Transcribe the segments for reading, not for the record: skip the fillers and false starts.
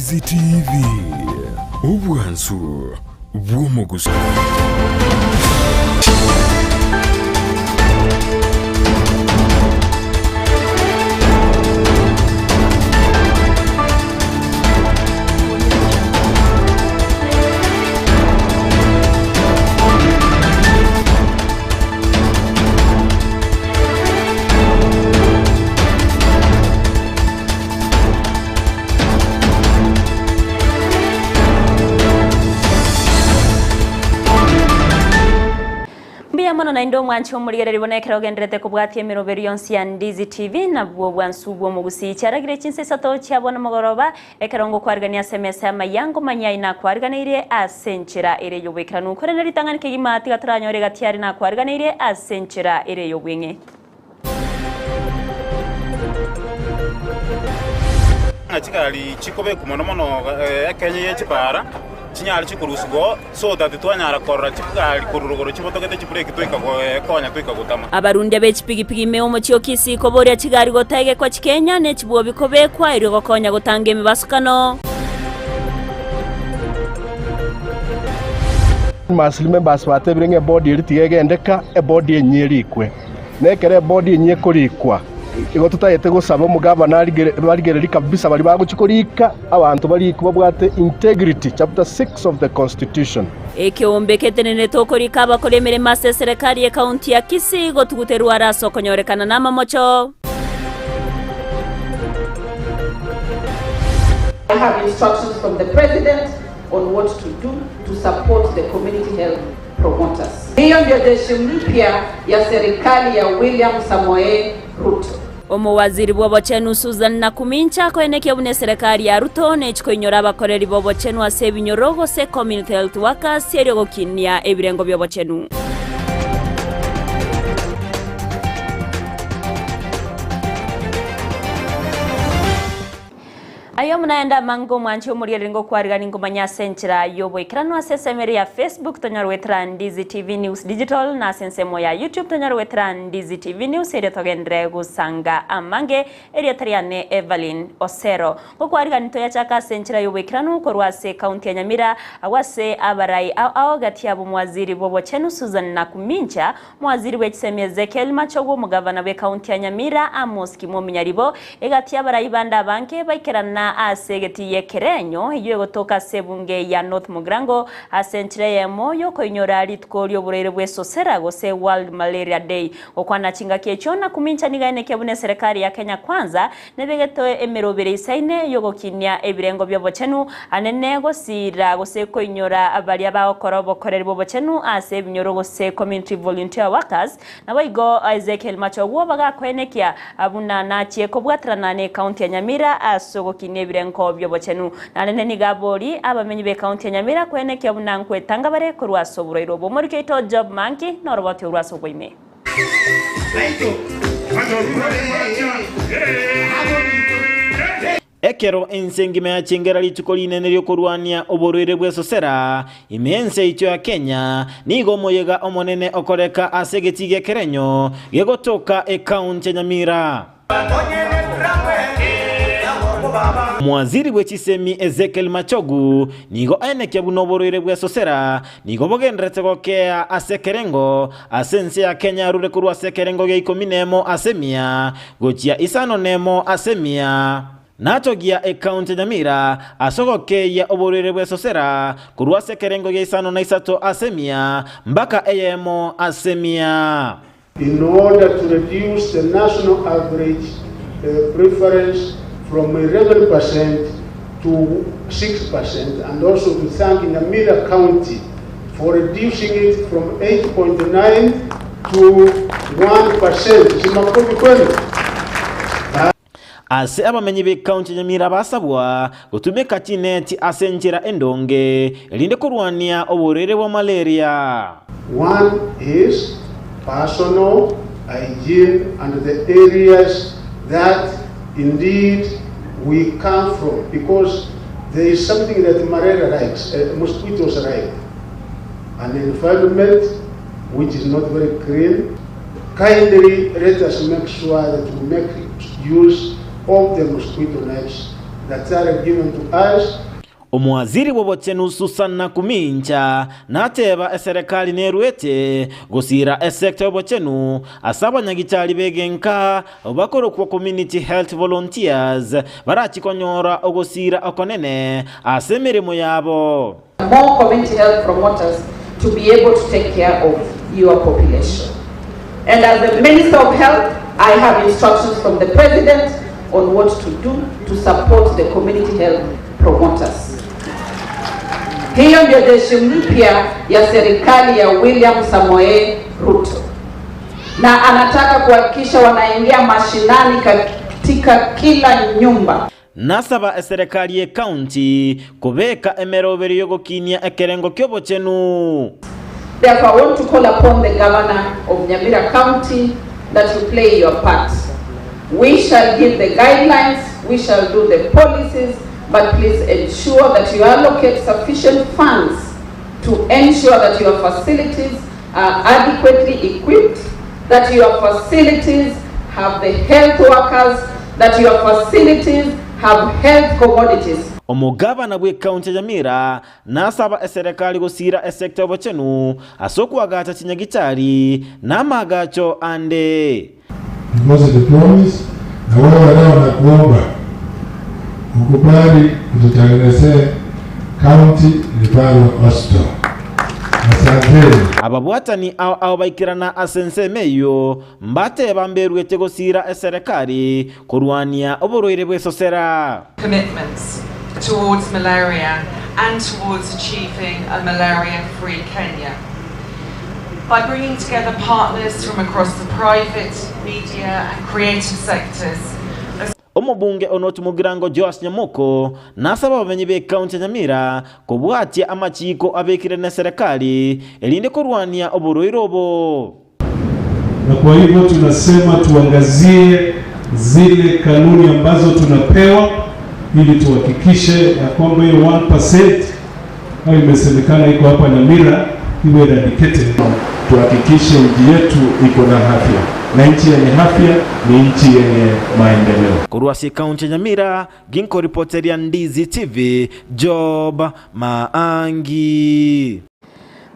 Ndizi TV, obwansu bw'omoguso. Mbuya mono naende omwanche omorigereria buna ekero ogendererete kobwatia emeroberio yonsi ya Ndizi TV nabwo obwansu bw'omogusii. Chiaragire chinsa isato chia bono mogoroba ekero ngokwarigania ase emesa y'amaiya ngomanya aye nakwariganeirie ase enchera ere y'oboikeranu. Korende ritang'ani kegima tiga toranyore egati aria nakwariganeirie ase enchera ere y'obweng'e. Ng'a chigari chikobekwa mono mono ekenye ye chipara, chinyare chikorusigwa oo, so that twanyara korora chigari korwa rogoro chibotogete chibreki toika goekonya toika gotama. Abarundia be chipigipigi ime omochie o Kisii koboria chigari gotaegekwa chikenya ne chibwobi kobekwa erio gokonya gotanga emebasukano. Must remember batebire ng'a ebodi eria tiga egendeka, ebodi enyia erikwe. Na ekero ebodi enyia ekorikwa, igo totagete gosaba omogavana barigererie kabisa baria bagochia korika abanto barikwe babwate integrity, chapter 6 of the constitution. Ekeombe ketenenete okorika abakori emeremo ase eserekari y'ekaunti ya Kisii gotuguterwa are ase okonyorekana namamocho. I have instructions from the president on what to do to support the community health promoters. Hiyo ndio jeshi mpya ya serikali ya William Samoei Ruto. Omowaziri bw'obochenu Susan Nakumincha akoenekia buna eserekari ya Ruto nechi koinyora abakoreri b'obochenu ase ebinyoro gose community health workers erio gokinia ebirengo bi'obochenu. Aye omonaende amange omwanche omorigereri ngokwarigani ngomanya ase enchera y'oboikeranu ase ensemo ere ya Facebook tonyare goetera Ndizi TV News Digital na ase ensemo ya YouTube tonyare goetera Ndizi TV News erio togenderere gosanga amange erieta riane Evelyn Osero. Ngokwarigani toyachaka ase enchera y'oboikeranu korwa ase ekaunti ya Nyamira agwo ase abarai ao ao gati yabo omowaziri bw'obochenu Susan Nakumincha Omowaziri bw'echisemi Ezekiel Machogu, omogavana bw'ekaunti ya Nyamira Amos Kimwomi Nyaribo, egati y'abarai bande abange baikerana ase egetii y'ekerenyo eyio egotoka ase ebunge ya North Mugirango ase enchera eyemo y'okoinyora rituko ri'oborwaire bw'esosera gose World Malaria Day. Gokwana chingaki echio nakumincha nigo aenekia buna eserekari ya Kenya Kwanza Nebegete emerobere isaine y'ogokinia ebirengo bi'obochenu, anene gosiira gose koinyora baria bagokora obokoreri bw'obochenu ase ebinyoro gose community volunteer workers. Naboigo Ezekiel Machogu bagakoenekia buna nachie kobwaterana n'ecounty ya Nyamira ase ogokinia ebirengo bi'obochenu. Narende nigo abori abamenyi b'ecounty ya Nyamira koenekia buna nkwetanga bare korwa ase oborwaire obo. Omoriki oito Job Manki noroboti orwo ase oboime. Ekero ense engima yachengera rituko rinene ri'okorwania oborwaire bw'esosera ime y'ense yaito ya Kenya, nigo omoyega omonene okoreka ase egetii gi'ekerenyo gegotoka ekaunti ya Nyamira. Omowaziri bwe chisemi Ezekiel Machogu nigo aenekia buna oborwaire bw'esosera nigo bogendererete gokea ase ekerengo ase ense ya Kenya arure korwa ase ekerengo gia ikomi nemo ase emia gochia isano nemo ase emia. Natogia ekaunti ya Nyamira ase ogokeyia oborwaire bw'esosera korwa ase ekerengo gia isano na isato ase emia mpaka eyemo ase emia. In order to reduce the national average preference from 11% to 6% and also to thank Nyamira County for reducing it from 8.9 to 1%. Si makofi kwenu? Ase abamenyi b'ekaunti ya Nyamira basabwa gotumeka chineti ase enchera endonge, erinde korwania oborwaire bwa malaria. One is personal hygiene and the areas that indeed we come from because there is something that malaria likes, mosquitoes like, an environment which is not very clean. Kindly let us make sure that we make use of the mosquito nets. that are given to us. Omowaziri bw'obochenu Susan Nakumincha nateba eserekari neruete gosiira esecta y'obochenu ase abanyagichari b'egenka bakorokwa Community Health Volunteers barachi konyora ogosiira okonene ase emeremo yabo. More community health promoters to be able to take care of your population. And as the Minister of Health, I have instructions from the President on what to do to support the community health promoters. Hiyo ndio jeshi mpya ya serikali ya William Samoei Ruto, na anataka kuhakikisha wanaingia mashinani katika kila nyumba. Nasaba eserekari y'ecounty kobeka emeroberi y'ogokinia ekerengo ki'obochenu. Therefore, I want to call upon the governor of Nyamira County that you play your part. We shall give the guidelines, we shall do the policies, but please ensure that you allocate sufficient funds to ensure that your facilities are adequately equipped, that your facilities have the health workers, that your facilities have health commodities. Omogabana bw'ecounty ya Nyamira nasaba eserekari gosiira esecta y'obochenu ase okoagacha chinyagitari na amaagacho ande. Because the promise, na wewe leo nakuomba ukubali ututengenezee county referral hospital. Asanteni. Ababwatani ao ao baikerana ase ensemo eyio mbateba mberuete gosiira eserekari korwania oborwaire bw'esosera. Commitments towards malaria and towards achieving a malaria-free Kenya. By bringing together partners from across the private, media and creative sectors, as Omobunge o North Mugirango Joash Nyamoko nasaba abamenyi b'ecounty ya Nyamira kobwatia amachiko abekire neserekari erinde korwania oborwaire obo. Na kwa hivyo tunasema tuangazie zile kanuni ambazo tunapewa ili tuhakikishe ya kwamba hiyo 1% ambayo imesemekana iko hapa Nyamira iwe eradicated. Tuhakikishe nchi yetu iko na afya, na nchi yenye afya ni nchi yenye maendeleo. Korwa ase ekaunti ya Nyamira, ginkoripoteria Ndizi TV, Job Maangi.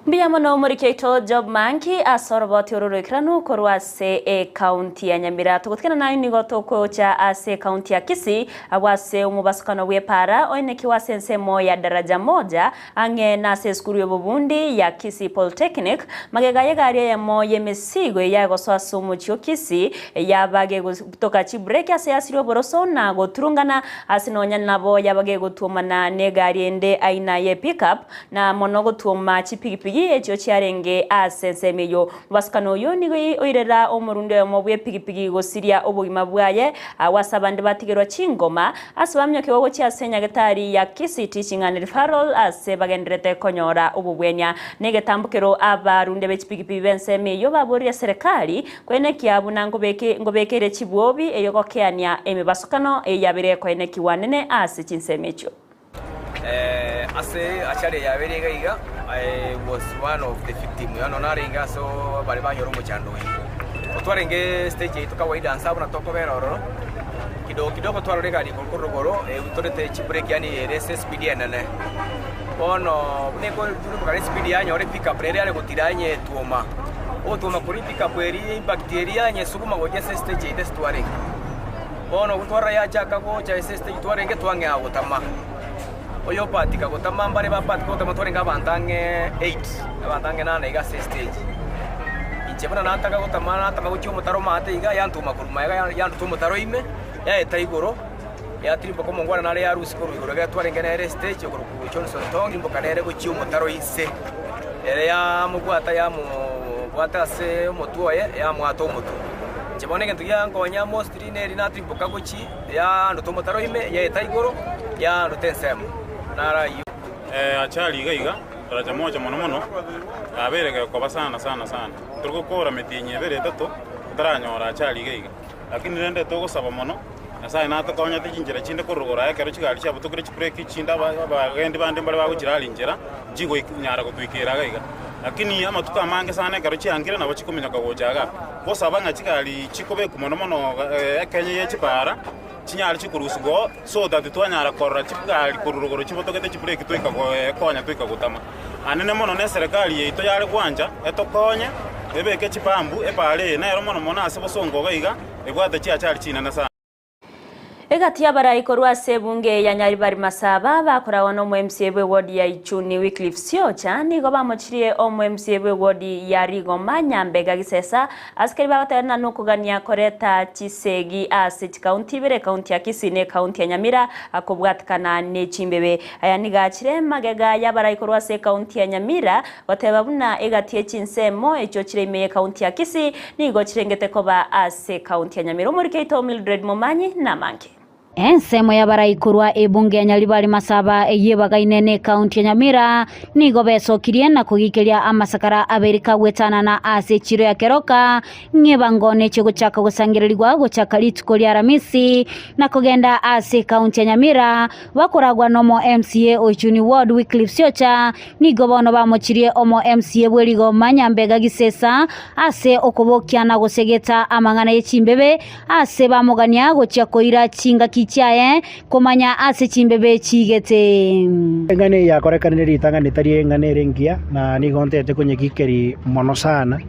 Mbuya mono omoriki oito Job Manki ase oroboti oro roikeranu korwa ase ecounty ya Nyamira. Togotigana naye nigo togocha ase ecounty ya Kisii abwo ase omobasukano bw'epara oenekiwa ase ensemo ya Daraja Moja ang'e na ase esukuru y'obobundi ya Kisii Polytechnic magega y'egari eyemo y'emesigo eyagosoa ase omochie o Kisii yaba gegotoka chibreki ase yasiria oboroso na goturungana ase nonya nabo yaba gegotuomana n'egari ende aina ye pickup na mono gotuoma chipigipigi echio chiarenge ase ensemo eyio. Mobasukano oyio nigo oirera omorundi oyomo bw'epigipigi gosiria obogima bwaye agwo ase abande batigerwa chingoma ase baminyokigwa gochia ase enyagetari ya Kisii Teaching and Referral ase bagendererete konyora obobwenia. Negetambokero abarunde be chipigipigi b'ensemo eyio baborire eserekari koenekia buna ngobeke ngobekeire chibwobi erio gokeania emebasukano eyabere koenekiwa nene ase chinsemo echio. Ase achari yabeire iga iga, I was one of the victim, bono narenge ase baria banyora omochando oyo. Twarenge stage yaito kawaida nsa buna tokobera ororo, kidogo kidogo twarora egari eye korwa rogoro ebutorete chibreki yaani ere ase espeed enene. Bono buna ekoruruka espeed yanyora epickup nere yare gotira yanyetwoma, ogotwoma korwa epickup eria impact eria yanyesuguma gochia ase estage yaito ase twarenge. Bono gotwarora yachaka gocha ase estage twarenge twang'ea gotama. Oyo opatika gotama mbare bapatika gotama twarenge abanto ang'e eight, abanto ang'e nane iga ase estage. Inche buna nataka gotama natama gochia omotaro omate iga yantuma korwa magega yanduta omotaro ime, yaeta igoro, yatirimboka omongwana nare yarusia korwa igoro iga twarenge nere estage okorokwa Johnson Tong, tirimboka nere gochia omotaro inse. Ere yamobwata yamobwata ase omotwe oye, yamwata omotwe. Inche bono egento giankonya mostly neri natirimboka gochia Yaanduta omotaro ime, yaeta igoro, yaanduta ensemo. Naro ayio. Achari iga iga, taracha mocha mono mono, yabeire gekoba sana sana sana. Ntori gokora emetienyi ebere etato, totaranyora achari iga iga. Lakini rende togosaba mono, Nyasaye natokonyete chinchera chinde korwa igoro aye ekero chigari chiabutokire chibreki chinde abagendi bande mbare bagochirara inchera, nchigonyara gotoikera iga iga. Lakini amatuko amange sana ekero chiangire nabo chikominyoka gocha igaa. Gosaba ng'a chigari chikobekwa mono mono ekenye ye chipaara. Chinyare chikorusigwa oo, so that twanyara korora chigari korwa rogoro chibotogete chibreki twaika goekonya twaika gotama. Anene mono ne eserekari yaito yare gwancha etokonye ebeke chipambu epaara eye nero mono mono ase bosongo iga iga ebwate chiachari chinene sana. Egati y'abarai korwa ase ebunge ya Nyaribari Masaba bakoragwa na omo-MCA bw'eward ya Ichuni Wycliffe Siocha nigo bamochirie omo-MCA bw'eward ya Rigoma Nyambega Gisesa Asikari bagotegerana nokogania koreta chisegi ase chikaunti ibere, ekaunti ya Kisii na ekaunti ya Nyamira, kobwatikana ne chimbebe. Aya nigo achire magega y'abarai korwa ase ekaunti ya Nyamira goteba buna egati ye chinsemo echio chire ime y'ekaunti ya Kisii nigo chirengete koba ase ekaunti ya Nyamira. Omoriki oito Mildred Momanyi namange. Ensemo y'abarai korwa ebunge ya Nyaribari Masaba eyio ebagaine n'ekaunti ya Nyamira nigo besokirie na kogikeria amasakara abere kagwetanana ase echiro ya Keroka ng'ebango neche gochaka gosangererigwa gochaka rituko ria Aramisi na kogenda ase ekaunti ya Nyamira bakoragwa nomo MCA o Ichuni Ward Wycliffe Siocha nigo bono bamochirie omo MCA bwe rigoma Nyambega Gisesa ase okobokia na gosegeta amang'ana ye chimbebe Ase bamogania gochia koira chingaki chiaye komanya ase chimbebe chiigete. Eng'ana eye yakorekanire ritang'ani tari eng'ana ere engiya, na nigo ntete konyegikeria mono sana,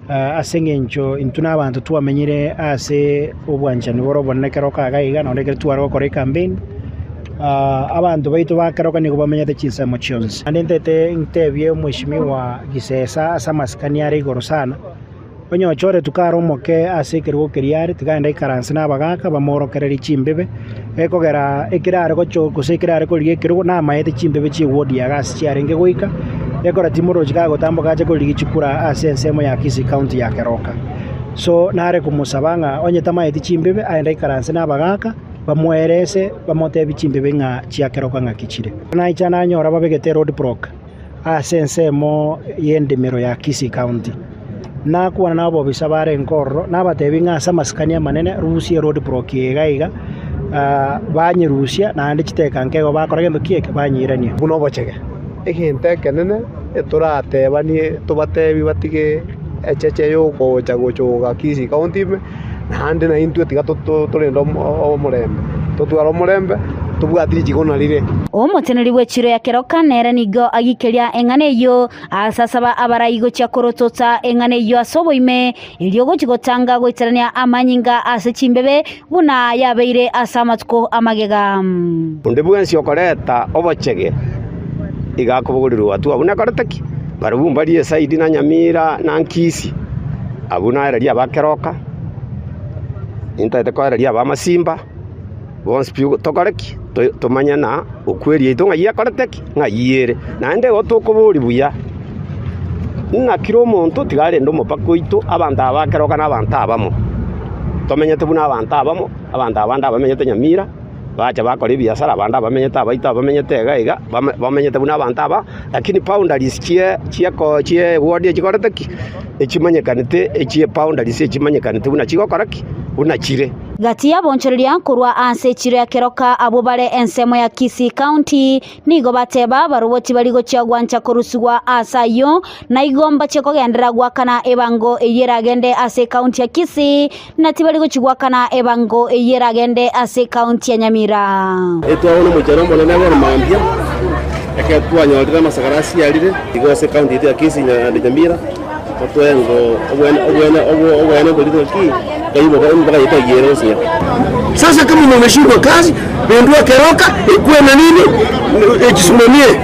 ase eng'encho intwe na abanto twamenyire ase obwanchani bore obonene ekero okaga iga nonye ekero tware gokora ecampaign, abanto baito ba keroka nigo bamenyete chinsemo chionsi. Naende ntete ntebie omweshimiwa Gisesa ase amasikani are igoro sana. Onye ochoretwe kare omoke ase ekerogo keria are, tiga aende aikaranse nabagaaka bamworokererie chimbebe, ekogera ekero are gocho gose ekero are korigia ekerogo namaete chimbebe chi'eward ya gasi chiarenge goika, ekora timorochi kagotamboka ache korigia chikura ase ensemo ya Kisii county ya Keroka. So nare komosaba ng'a onye tamaeti chimbebe aende aikaranse nabagaaka, bamoerese bamotebie chimbebe ng'a chia Keroka ng'aki chire. Naicha nanyora babegete road block. Ase ensemo y'endemero ya Kisii County. Nakwana nabobisa barenge ororo, nabatebi ng'a ase amasikani amanene rusia eroad block eye iga iga, banyerusia naende chiteka nke igo bakora gento ki eke? Banyeirania. Buna obochege, egento ekenene toratebanie tobatebi batige echeche yogocha gochoga Kisii County ime, naende naintwe tiga torende omorembe, totware omorembe, tobwate richiko na rire. Omoteneneri bw'echiro ya Keroka nere nigo agikeria eng'ana eyio, ase asaba abarai gochia korotota eng'ana eyio ase oboime, erio gochia gotanga goitarania amanyinga ase chimbebe, buna yabeire ase amatuko amagega. Onde bwensi okoreta obochege iga akobogorirwa hatua buna ekorete ki? Barabwo mbarie esaidi na Nyamira na Nkisi. Abwo naererie abakeroka, nintaete koereria abamasimba, bonsi pi tokore ki? Tomanye na okweria yaito ng'ai ekorete ki? Ng'ai ere. Naende igo tokoboria buya, ng'a kera omonto tiga arende omopaka oito, abanto aba bakeroka na abanto abamo. Tomenyete buna abanto abamo, abanto abande abamenyete Nyamira. Bacha bakora ebiasara, abande abamenyete abaito abamenyete iga iga, bamenyete buna abanto aba, lakini boundaries chie chieko chie ward echikorete ki? Echimanyekanete echie boundaries echimanyekanete buna chigokora ki? Buna chire. Gati y'abonchoreria korwa ase echiro ya Keroka abwo bare ensemo ya Kisii County nigo bateba barobwo tibari gochia gwancha korusigwa ase ayio, na igo mbachie kogenderera goakana ebango eyio eragende ase ekaunti ya Kisii na tibari gochia goakana ebango eyio eragende ase ekaunti ya Nyamira. Etwabona omochano omonene bono mambia, ekero twanyorire amasakara asiarire igo ase ekaunti yaito ya Kisii naende Nyamira, otwengo obwene obwene obwene boria ki mpaka yaito ayiere gose. Sasa kama mumeshindwa kazi, pendua Keroka ikuwe na nini, ijisimamie.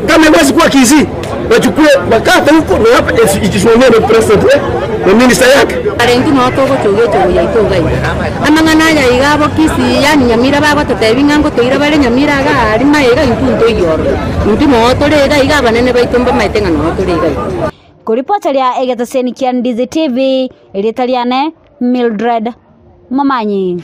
Kama iwezi kuwa Kisii, wachukue wakate huko na hapa ijisimamie na president na minister yake. Intwe noo togochogia echogo yaito iga iga. Amang'ana aya iga abo Kisii yaani Nyamira bagototebia ng'a ngotoira bare Nyamira iga aria maega intwe ntoiyo ororo. Intwe noo tore iga iga abanene baito mbamaete ng'a noo tore iga iga. Koripoteria egeteseni kia Ndizi TV, erieta riane Mildred Momanyi.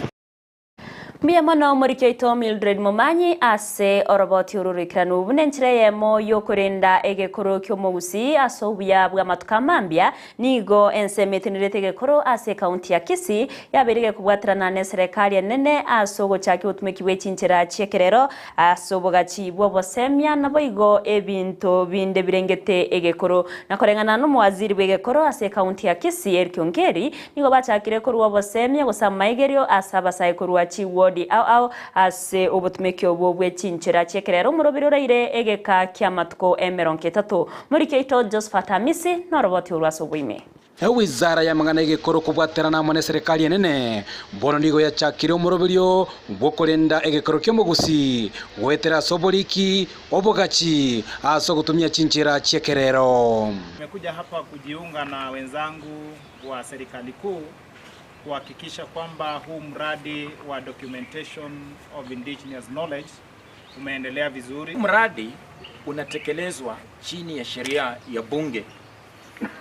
Mbuya mono omoriki oito Mildred Momanyi ase oroboti oru roikeranu buna enchera eyemo y'okorenda egekoro ki'omogusii ase obuya bw'amatuko a mambia. Nigo ensemo etenerete egekoro ase ekaunti ya Kisii yabeire gekobwaterana neserekari enene ase ogochakia obotumeki bwe chinchera chi'ekerero ase obogachi bw'obosemia naboigo ebinto binde birengete egekoro. Na koreng'ana nomowaziri bw'egekoro ase ekaunti ya Kisii Eric Ongeri Nigo bachakire korua obosemia gose amaigerio ase abasae korwa chiwodi ao ao ase obotumeki obwo bwe chinchera chi'ekerero omorobiri oraire egeka ki'amatuko emerongo etato. Moriki oito Josephat Amisi noroboti orwo ase oboime. Ewizara y'amang'ana y'egekoro kobwaterana amo n'eserekari enene bono nigo yachakire omoroberio bw'okorenda egekoro ki'omogusii goetera ase oboriki, obogachi, ase ogotumia chinchera chi'ekerero. Nimekuja hapa kujiunga na wenzangu wa serikali kuu kuhakikisha kwamba huu mradi wa documentation of indigenous knowledge umeendelea vizuri. Mradi unatekelezwa chini ya sheria ya bunge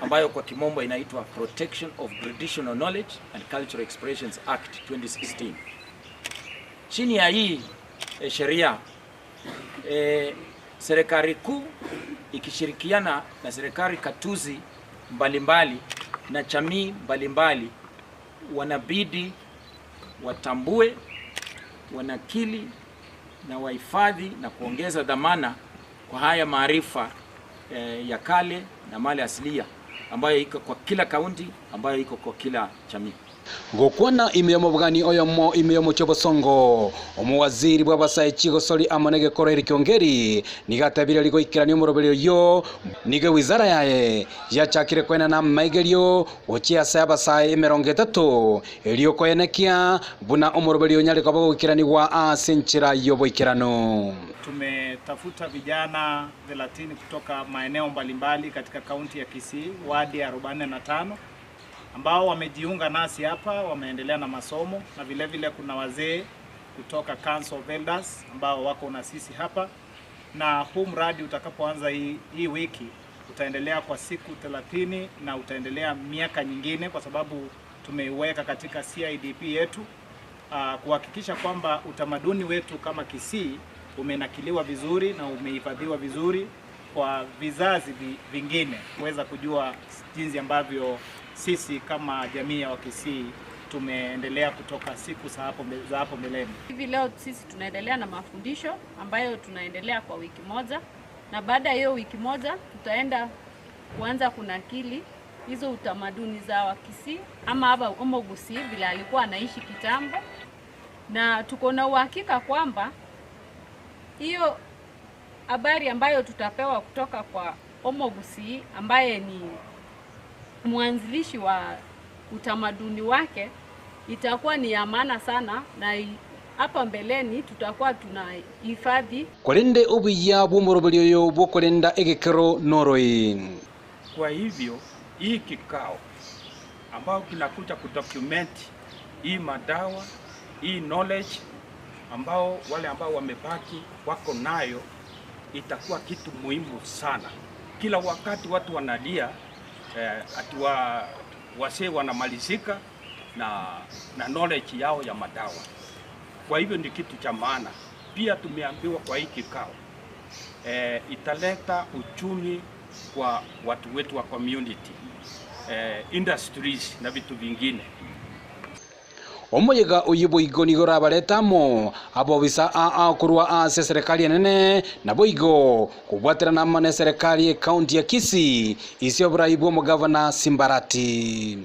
ambayo kwa kimombo inaitwa Protection of Traditional Knowledge and Cultural Expressions Act 2016. Chini ya hii eh, sheria eh, serikali kuu ikishirikiana na serikali katuzi mbalimbali na jamii mbalimbali wanabidi watambue, wanakili na wahifadhi na kuongeza dhamana kwa haya maarifa eh, ya kale na mali asilia ambayo iko kwa kila kaunti, ambayo iko kwa kila jamii. Gokwana ime y'omobwani oyomo ime y'omochie obosongo, omowaziri bw'abasae chigosori amo negekoro Eric Ongeri nigo atebire rigoikerania omoroberio oyio nigo ewizara yaye yachakire koenana amaigerio gochia ase abasae emerongo etato erio koenekia buna omoroberio onyare koba goikeranigwa ase enchera y'oboikeranu. Tumetafuta vijana 30 kutoka maeneo mbalimbali katika kaunti ya Kisii, wadi ya 45 ambao wamejiunga nasi hapa, wameendelea na masomo na vile vile kuna wazee kutoka Council of Elders ambao wako na sisi hapa, na huu mradi utakapoanza hii, hii wiki utaendelea kwa siku 30 na utaendelea miaka nyingine, kwa sababu tumeiweka katika CIDP yetu uh, kuhakikisha kwamba utamaduni wetu kama Kisii umenakiliwa vizuri na umehifadhiwa vizuri kwa vizazi vingine kuweza kujua jinsi ambavyo sisi kama jamii ya Wakisii tumeendelea kutoka siku za hapo za hapo mbeleni. Hivi leo sisi tunaendelea na mafundisho ambayo tunaendelea kwa wiki moja, na baada ya hiyo wiki moja tutaenda kuanza kunakili hizo utamaduni za Wakisii ama hapa Omogusii vile alikuwa anaishi kitambo, na tuko na uhakika kwamba hiyo habari ambayo tutapewa kutoka kwa Omogusii ambaye ni mwanzilishi wa utamaduni wake itakuwa ni ya maana sana na hapa mbeleni tutakuwa tunahifadhi. Korende obuya bw'omoroberio oyo bw'okorenda egekero noroi. Kwa hivyo hii kikao ambao kinakuja kudocument hii madawa hii knowledge ambao wale ambao wamebaki wako nayo, itakuwa kitu muhimu sana. Kila wakati watu wanalia eh, ati wa, wasee wanamalizika na, na knowledge yao ya madawa. Kwa hivyo ni kitu cha maana. Pia tumeambiwa kwa hii kikao eh, italeta uchumi kwa watu wetu wa community eh, industries na vitu vingine. Omoyega oyio boigo nigo orabarete amo abobisa aa korwa ase eserekari enene, naboigo kobwaterana amo neserekari y'ecounty ya Kisii ase oborai bw'omogavana Simbarati.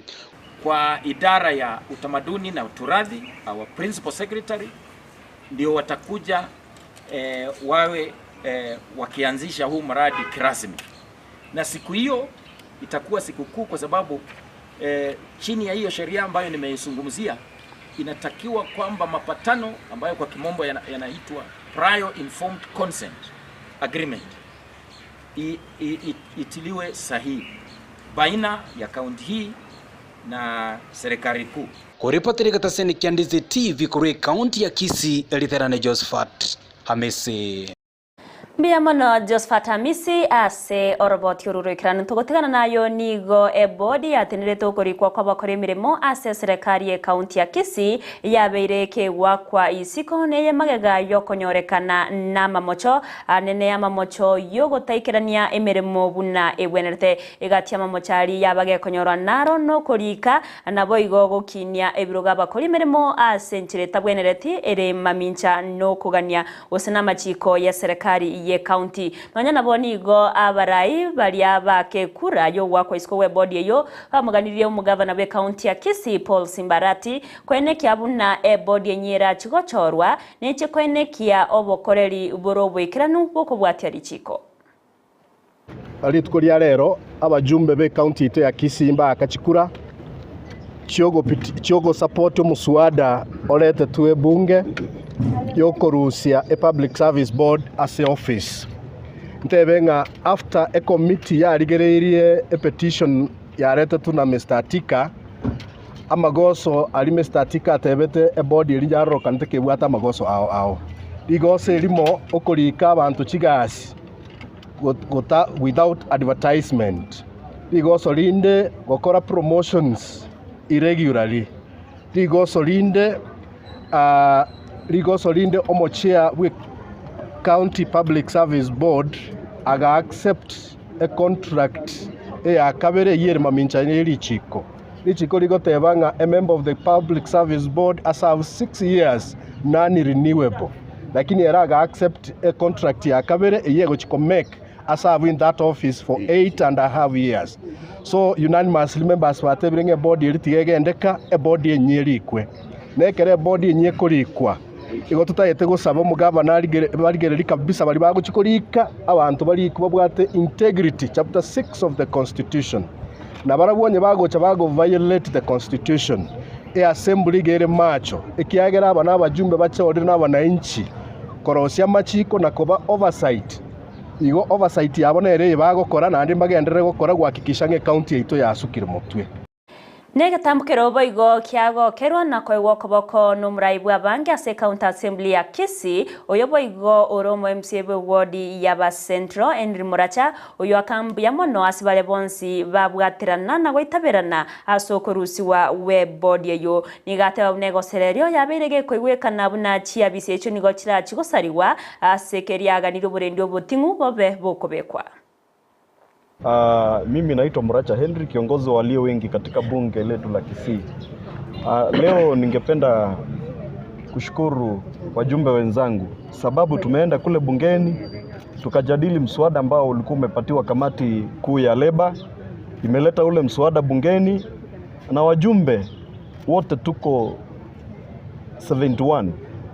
Kwa idara ya utamaduni na turathi, our principal secretary ndio watakuja eh, wawe eh, wakianzisha huu mradi kirasmi, na siku hiyo itakuwa sikukuu kwa sababu eh, chini ya hiyo sheria ambayo nimeizungumzia inatakiwa kwamba mapatano ambayo kwa kimombo yanaitwa prior informed consent agreement i, i, i, itiliwe sahihi baina ya kaunti hii na serikali kuu. Koripotera egetaseni kia Ndizi TV korwa ekaunti ya Kisii, Elitherane Josephat Hamisi. Mbuya mono Josphat Amisi ase oroboti oru roikeranu. Togotigana nayo nigo ebodi yatenerete okorikwa kw'abakora emeremo ase eserekari y'ekaunti ya Kisii yabeire ekegwakwa isiko neye magega yokonyorekana namamocho anene amamocho yogotaikerania emeremo buna ebwenerete. Egati y'amamocho aria yaba gekonyorwa naro nokorika naboigo gokinia ebirogo abakori emeremo ase enchera etabwenereti ere mamincha nokogania gose namachiko y'eserekari y'ecounty. Nonya nabo nigo abarai baria ba kekura y'ogoakwa isiko gw'ebodi eyio bamoganirie omogavana bw'ecounty ya Kisii Paul Simbarati koenekia buna ebodi enyia erachi gochorwa neche koenekia obokoreri bore oboikeranu bw'okobwatia richiko. Rituko ria rero abajumbe b'ecounty yaito ya Kisii mbaaka chikura chiogosupport omuswada oretetwe ebunge yokorusia epublic service board ase office. Ntebe ng'a after ecommittee yarigereirie epetition yaretetwe na Mister Atika, amagoso aria Mister Atika atebete eboard eria yarorokanete kebwate amagoso ao ao. Rigoso erimo okorika abanto chigasi without advertisement. Rigoso rinde gokora promotions irregularly. Rigoso rinde rigoso rinde omochia bwe County Public Service Board aga accept econtract eya kabere eyio ere mamincha ye richiko. Richiko rigoteba ng'a a member of the Public Service Board aserve 6 years non renewable. Lakini ere aga accept econtract ya kabere eyio egochi ko make aserve in that office for 8 and a half years. So unanimously members batebire ng'a eboard eria tiga egendeka, eboard enyia erikwe. Na ekero eboard enyia ekorikwa, igo totagete gosaba omogavana barigererie kabisa baria bagochia korika, abanto barikwe babwate integrity, chapter 6 of the constitution. Na barabwo onye bagocha bago violate the constitution, eassembly iga ere macho, ekiagera aba nabajumbe bachorire nabananchi korosia amachiko na koba oversight. Igo oversight yabo nere eye bagokora naende mbagenderere gokora gohakikisha ng'a ecounty yaito yasukire motwe. Negetambokero boigo kiagokerwa na koegwa okoboko nomorai bw'abange ase County Assembly ya Kisii, oyo boigo ore omo MCA bw'eward ya Central Henry Muracha, oyo aka mbuya mono ase baria bonsi babwaterana na goitaberana ase okorusiwa gw'ebodi eyio. Nigo ateba buna egosera erio yabeire gekoigwekana buna chiabisi echio nigo chirachi gosarigwa ase keriaganirie oborendi oboting'u bobe bokobekwa. Mimi naitwa Muracha Henry, kiongozi wa walio wengi katika bunge letu la Kisii. Leo ningependa kushukuru wajumbe wenzangu sababu tumeenda kule bungeni tukajadili mswada ambao ulikuwa umepatiwa kamati kuu ya leba, imeleta ule mswada bungeni na wajumbe wote tuko 71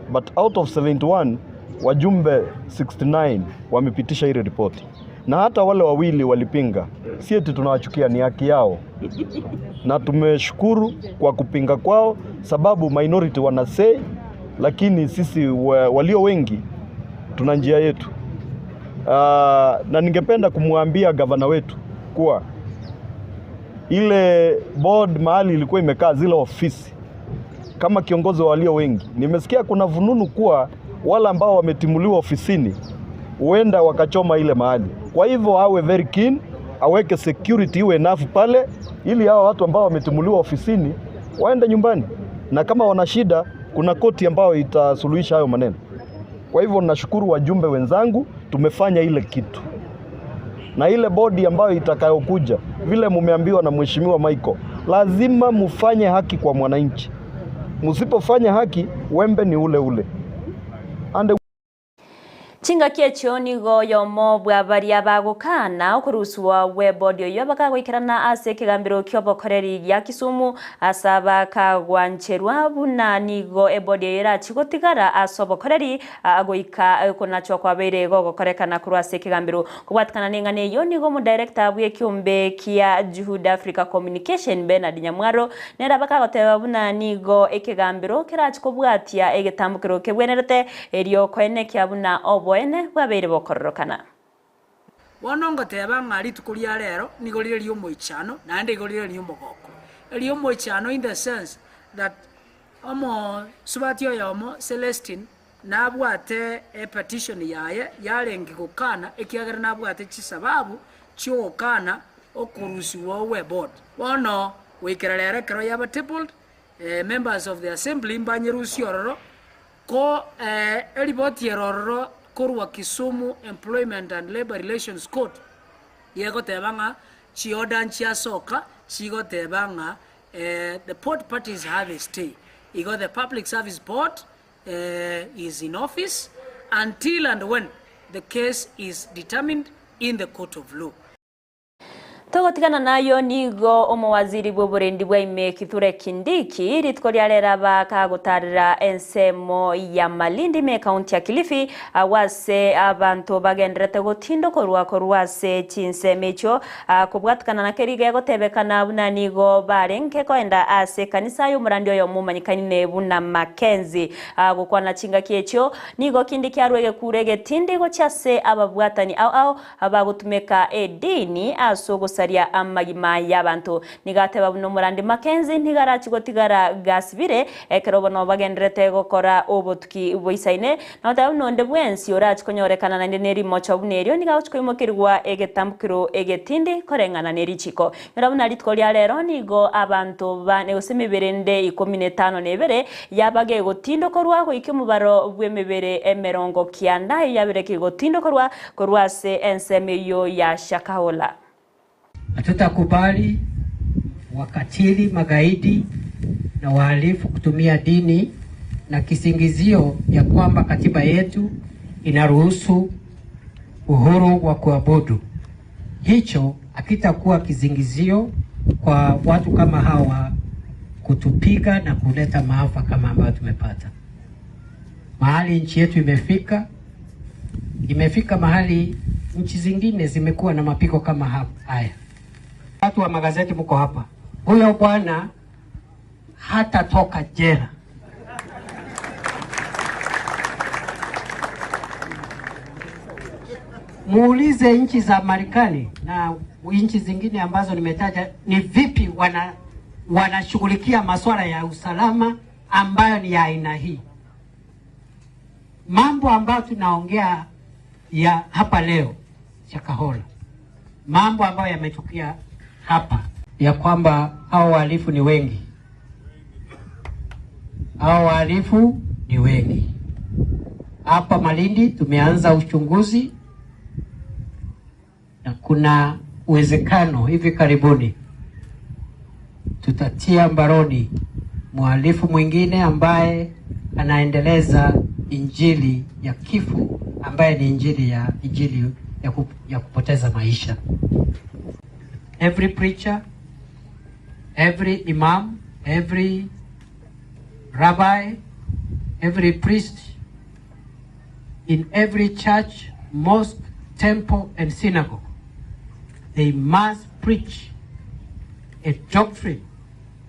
but out of 71 wajumbe 69 wamepitisha ile ripoti, na hata wale wawili walipinga. Si eti tunawachukia, ni haki yao, na tumeshukuru kwa kupinga kwao, sababu minority wana say, lakini sisi walio wengi tuna njia yetu. Na ningependa kumwambia gavana wetu kuwa ile board mahali ilikuwa imekaa, zile ofisi, kama kiongozi wa walio wengi, nimesikia kuna vununu kuwa wale ambao wametimuliwa ofisini huenda wakachoma ile mahali. Kwa hivyo awe very keen, aweke security iwe enough pale, ili hao watu ambao wametimuliwa ofisini waende nyumbani, na kama wana shida kuna koti ambayo itasuluhisha hayo maneno. Kwa hivyo nashukuru wajumbe wenzangu, tumefanya ile kitu na ile bodi ambayo itakayokuja, vile mumeambiwa na Mheshimiwa Michael, lazima mufanye haki kwa mwananchi. Msipofanya haki, wembe ni ule ule. And Chingaki echio nigo yomo bwa baria bagokana okorusiwa gwe bodi oyo bakagoikerana ase ekegambero kia obokoreri gia Kisumu ase bakagwancherwa buna nigo ebodi eyo erachi gotigara ase obokoreri goika konachwa kwabeire gogokorekana korwa ase ekegambero kobwatikana n'eng'ana eyo nigo omodirector bwa ekiombe kia Juhud Africa Communication Bernard Nyamwaro nere bakagoteba buna nigo ekegambero kerachi kobwatia egetambokero kebwenerete erio koenekia buna oboene bwabeire bokororokana. Bono ngoteba ng'a rituko ria rero nigo rire riomoichano naende igo rire riomogoko. Eriomoichano in the sense that omosubati oyomo Celestine Nabwate epetition yaye yarenge gokana ekiagera nabwate chisababu chiogokana okorusigwa gwe board. Bono goikera rero ekero yaba tabled, members of the assembly mbanyerusie ororo, ko eripoti ere ororo korwa Kisumu Employment and Labour Relations Court yegoteba ng'a chiorder nchiasoka chigoteba ng'a the port parties have a stay. Igo the Public Service Board is in office until and when the case is determined in the court of law. Togotigana nayio nigo omowaziri bw'oborendi bwa ime Kithure Kindiki rituko ria rero aba kagotarera ensemo ya Malindi ime ekaunti ya Kilifi agwo ase abanto bagenderete gotindokorwa korwa ase chinsemo echio Kobwatikana na keria gegotebekana buna nigo barenge koenda ase ekanisa y'omorandi oyomo omanyekanine buna Mackenzie. Gokwana chingaki echio, nigo kinde kiarua egekuro egetindi gochia ase ababwatani ao ao abagotumeka edini ase ogosaria amagima y'abanto. Nigo ateba buna omorandi Mackenzie nigo arachie gotigara gasibire ekero bono bagendererete gokora obotuki boisaine Notebe buna onde bwensi orache konyorekana naende nerimocho buna erio, nigo agochia koimokerigwa egetambukero egetindi koreng'ana ne richiko. Nyora buna rituko ria rero nigo abanto bane gose emebere ende ikomi na etano na ebere yaba gegotindokorwa goika omobaro bw'emebere emerongo kianda eyio yabere kegotindokorwa korwa ase ensemo eyio ya Shakahola. Hatutakubali wakatili, magaidi na wahalifu kutumia dini na kisingizio ya kwamba katiba yetu inaruhusu uhuru wa kuabudu. Hicho hakitakuwa kisingizio kwa watu kama hawa kutupiga na kuleta maafa kama ambayo tumepata. Mahali nchi yetu imefika, imefika mahali nchi zingine zimekuwa na mapigo kama haya. Watu wa magazeti mko hapa, huyo bwana hatatoka jela. Muulize nchi za Marekani na nchi zingine ambazo nimetaja, ni vipi wana wanashughulikia masuala ya usalama ambayo ni ya aina hii. Mambo ambayo tunaongea ya hapa leo Shakahola, mambo ambayo yametukia hapa ya kwamba hao wahalifu ni wengi, hao wahalifu ni wengi. Hapa Malindi tumeanza uchunguzi na kuna uwezekano hivi karibuni tutatia mbaroni mhalifu mwingine ambaye anaendeleza injili ya kifo ambaye ni injili ya injili ya, ku, ya kupoteza maisha. Every preacher, every imam, every rabbi, every priest in every church, mosque, temple and synagogue, they must preach a doctrine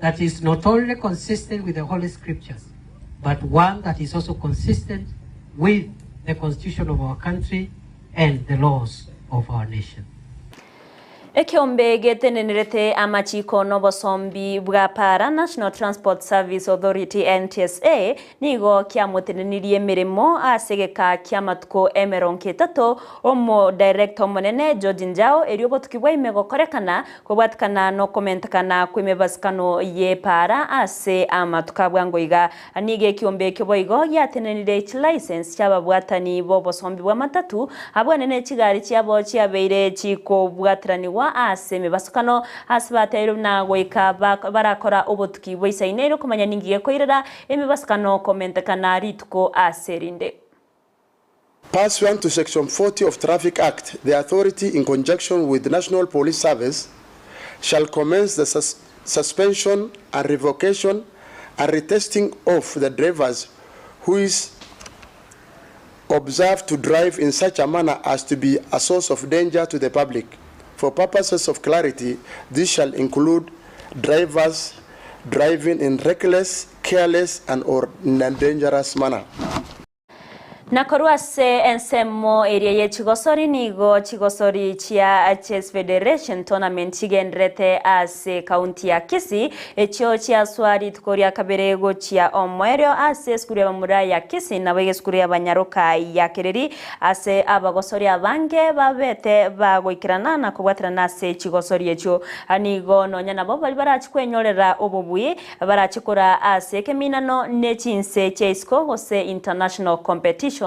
that is not only consistent with the Holy Scriptures, but one that is also consistent with the constitution of our country and the laws of our nation. Ekeombe getenenerete amachiko nobosombi bwa para National Transport Service Authority NTSA nigo kiamotenenirie emeremo ase egeka kiamatuko emerongo etato omo director omonene George Njau erio obotuki bwa ime gokorekana Kobwatikana nokomentekana kw'emebasikano y'epaara ase amatuko a bwango iga, nigo ekiombe ekio boigo giatenenire chilicense chi'ababwatani b'obosombi bw'amatatu, abwo ne chigari chiabo chiabeire chikobwatiranigwa ase emebasukano, ase bateirwe buna goika barakora obotuki boisaine erio komanya ninki gekoirera emebasukano komentekana rituko ase erinde. Pursuant to Section 40 of Traffic Act, the authority in conjunction with National Police Service shall commence the sus suspension and revocation and retesting of the drivers who is observed to drive in such a manner as to be a source of danger to the public. For purposes of clarity, this shall include drivers driving in reckless, careless and or in a dangerous manner. Na korwa ase ensemo eria ye chigosori nigo chigosori chia Chess Federation Tournament chigendererete ase county ya Kisii, echio chiaswa rituko ria kabere gochia omoerio ase esukuru y'abamura ya Kisii naboigo esukuru y'abanyaroka ya Kereri ase abagosori abange babete bagoikerana na kobwaterana ase chigosori echio. Nigo nonya nabo baria barachi kwenyorera obobui Barache koraa ase ekeminano ne chinse chia isiko gose international competitions.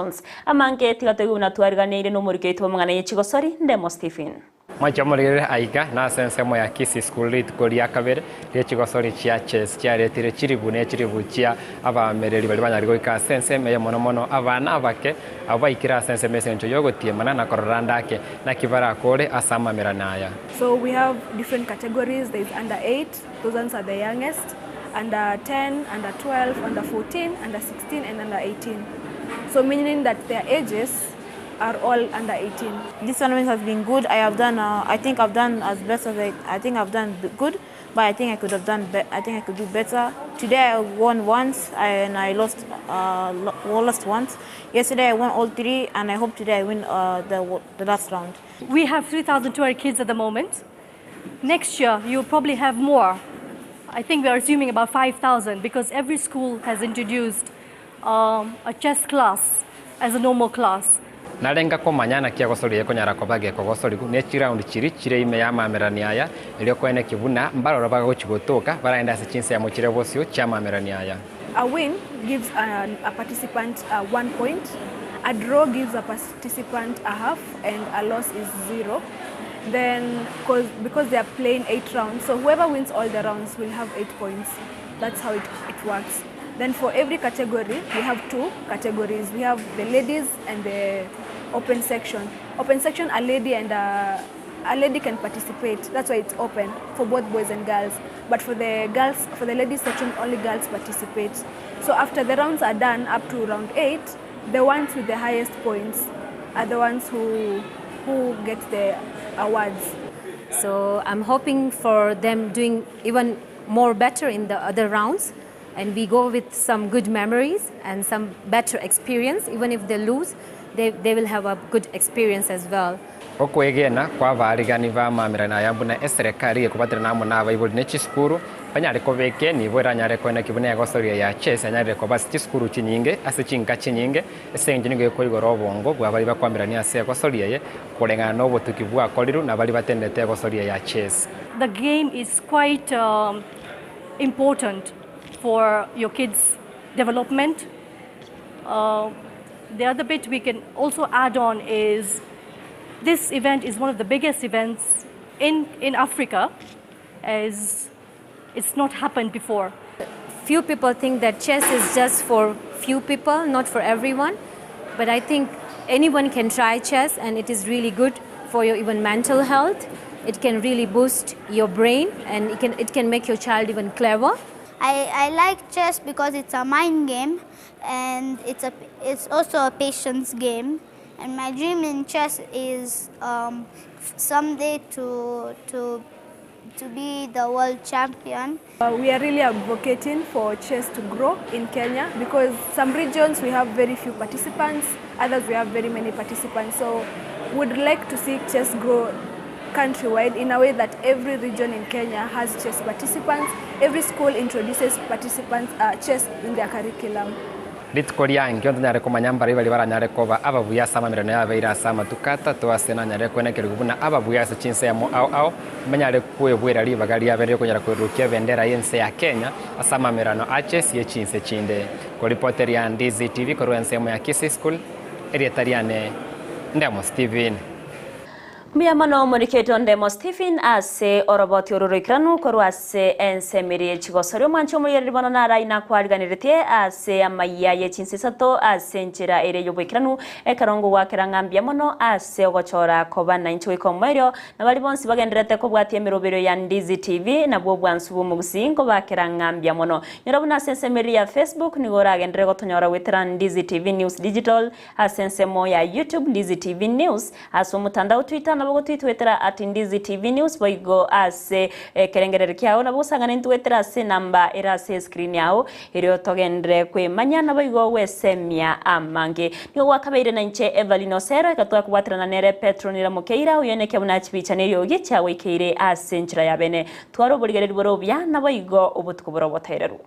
Amange tiga toigwe buna twariganeire nomoriki oito bw'amang'ana ye chigosori, Ndemo Stephen. Mwanche omorigerere aiga nase ensemo ya Kisii School rituko ria kabere rie chigosori chia chess chiaretire chiribu ne chiribu chia abaamereri baria banyarire goika ase ensemo eye mono mono abana abake abwo baikire ase ensemo ase engencho yogotiemana na korora ande ake naki barakore ase amamerano aya. So we have different categories, there is under 8, Those ones are the youngest, under 10, under 12, under 14, under 16 and under 18. So meaning that their ages are all under 18. This tournament has been good. I have done, uh, I think I've done as best as I, I think I've done good, but I think I could have done, I think I could do better. Today I won once and I lost, uh, lost once. Yesterday I won all three and I hope today I win uh, the, the last round. We have 3,200 kids at the moment. Next year, you'll probably have more. I think we are assuming about 5,000 because every school has introduced um, a chess class as a normal class. Narenga komanya naki agosoria ekonyara koba gekogosorigwa ne chiround chiria chire ime y'amamerani aya, erio koenekia buna mbaroro bagochia gotoka baragende ase chinsemo chire bosio chi'amamerani aya. A win gives a, a participant uh, one point, a draw gives a participant a half, and a loss is zero. Then, cause, because they are playing eight rounds, so whoever wins all the rounds will have eight points. That's how it, it works. Then for every category, we have two categories. We have the ladies and the open section. Open section, a lady and a, a lady can participate. That's why it's open for both boys and girls. But for the girls, for the ladies section, only girls participate. So after the rounds are done, up to round eight, the ones with the highest points are the ones who who get the awards. So I'm hoping for them doing even more better in the other rounds and we go with some good memories and some better experience. Even if they lose, they, they will have a good experience as well. Okwegena kw'abaarigani b'amamerano aya buna eserekari ekobaterana amo nabaibori ne chisukuru banyare kobeka enibo eranyare koeneki buna egosoria ya chess yanyarire koba ase chisukuru chinyinge ase chinka chinyinge ase engencho nigo ekoigora obongo bwa baria bakoamererania ase egosoria eye koreng'ana na obotuki bwakorirwe na baria batendete egosoria ya chess. The game is quite um, important for your kids' development. Uh, the other bit we can also add on is this event is one of the biggest events in, in Africa as it's not happened before. Few people think that chess is just for few people, not for everyone. But I think anyone can try chess and it is really good for your even mental health. It can really boost your brain and it can, it can make your child even clever. I, I like chess because it's a mind game and it's, a, it's also a patience game. And my dream in chess is um, someday to, to, to be the world champion. Uh, we are really advocating for chess to grow in Kenya because some regions we have very few participants, others we have very many participants. So we'd like to see chess grow countrywide in a way that every region in Kenya has chess participants, every school introduces participants uh, chess in their curriculum. Rituko riankio ntonyare komanya mbaria baria baranyare koba ababuya ase amamerano yabeire ase amatuko atato ase nanyare kwenekerigwa buna ababuya ase chinsemo ao ao mbanyare kwebwera ribaga riabe riokonyara kwerurukia ebendera y'ense ya Kenya ase amamerano a chess ye chinse chinde. Koripoteria Ndizi TV korwa ensemo ya Kisii School, erieta riane Ndemo Stephen. Mbuya mono omoriketwe Ndemo Stephen ase oroboti oro roikeranu korwa ase ensemo eria ye chigosori. Omwanche omorigereri bono naro inakwariganeretie ase amaiya ye chinsa isato ase enchera ere y'oboikeranu ekero ngogwakera ng'a mbuya mono ase ogochora koba nainche goika omoerio na baria bonsi bagendererete kobwatia emeroberio ya Ndizi TV nabwo obwansu bw'omogusii nkobakera ng'a mbuya mono. Nyora buna ase ensemo eria ya Facebook nigo oragenderere gotonyora goetera Ndizi TV News Digital ase ensemo ya YouTube Ndizi TV News ase omotandao Twitter nabo nabo gotwitwetera at Ndizi TV News boigo ase ekerengereri kiao nabo gosang'ana intwetera ase enamba ere ase escreen yao erio togenderere kwemanya naboigo gwesemia amange. Nigo gwakabeire nainche Evelyn Osero eka twakobwaterana nere Petronila Mokeira oyo neke buna chibicha na eriogi chiagoikeire ase enchera ya bene. Tware oborigereri bore obuya naboigo obotuko bore obotoereru.